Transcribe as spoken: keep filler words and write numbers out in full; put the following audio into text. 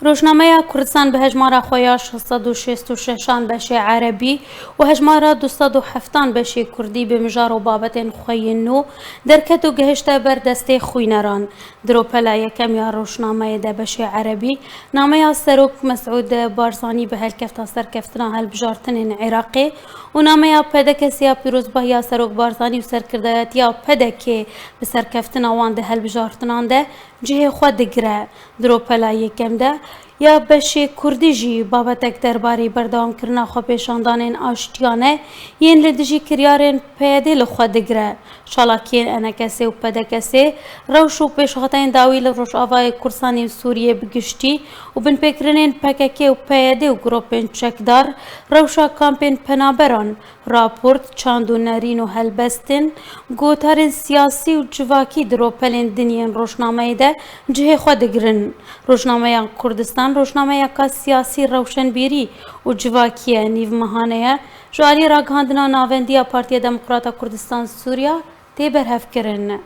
Rojnameya Kurdistan bi hejmara xwe ya şeş sed û şêst û şeşan beşê erebî û hejmara du sed û heftan beşê kurdî bi mijar û babetên xwe yên nû derket û gihişte ber destê xwîneran. Di ropela yekem ya rojnameyê de beşê erebî nameya Serok Mesûd Barzanî bi helkefta serkeftina helbijartinên Iraqê û nameya P D K'ê ya pîrozbahiya Serok Barzanî û serkirdayetiya P D K'ê bi serkeftina wan di helbijartinan de cihê xwe digire. Di ropela yekem de ya beşê kurdî jî babetek derbarê berdewamkirina xwepêşandanên aştiyane yên li dijî kiryarên P Y D'ê li xwe digire. Çalakiyên E N K S'ê û P D K S'ê rewş û pêşhateyên dawî li Rojavayê Kurdistanê û Sûriyê bi giştî û binpêkirinên P K K û P Y D û grûpên çekdar rewşa kampên penaberan, raport, çand û nerîn û helbestên, gotarên siyasî û civakî di ropelên din yên rojnameyê de cihê xwe digirin. Rojnameya Kurdistan rojnameyeka siyasî, rewşenbîrî û civakî ye, nîvmehane ye, ji alî ragihandina navendî ya Partiya Demokrata Kurdistan Sûriya tê berhevkirin.